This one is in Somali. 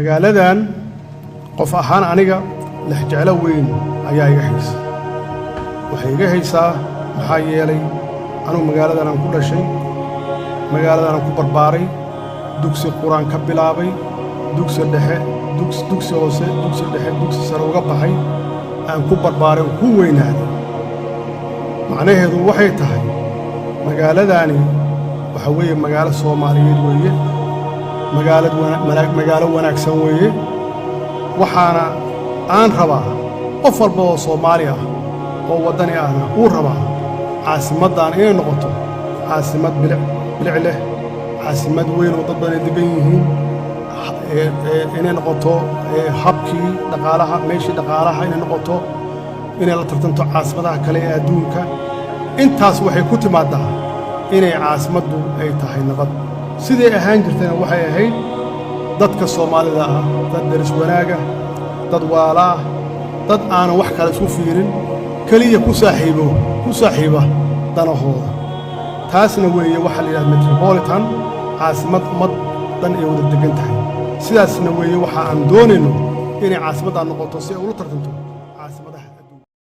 Magaaladan qof ahaan aniga lexjeclo weyn ayaa iga haysa. Waxay iga haysaa maxaa yeelay anugu magaaladan aan ku dhashay, magaaladan aan ku barbaaray, dugsi Qur-aan ka bilaabay, dugsi dhexe, dugsi hoose, dugsi dhexe, dugsi sare uga baxay, aan ku barbaaray oo ku weynaaday. Macnaheedu waxay tahay magaaladaani waxa weeye magaalo Soomaaliyeed weeye, magaalad magaalo wanaagsan weeye. Waxaana aan rabaa qof walba oo Soomaali ah oo waddani ahna uu rabaa caasimaddan inay noqoto caasimad bilic bilic leh, caasimad weyn oo dad badan ay deggan yihiin, inay noqoto habkii dhaqaalaha, meeshii dhaqaalaha inay noqoto, inay la tartanto caasimadaha kale ee adduunka. Intaas waxay ku timaaddaa inay caasimaddu ay tahay nabad. Siday ahaan jirtayna waxay ahayd dadka Soomaalida ah dad deris wanaaga, dad walaala ah, dad aanan wax kale isku fiirin, keliya ku saaxiibo, ku saaxiiba danahooda. Taasna weeye waxaa la yidhahda metropolitan, caasimad ummad dhan ay wada deggan tahay. Sidaasna weeye waxa aan doonayno inay caasimaddan noqoto si ay ula tartanto caasimadaha.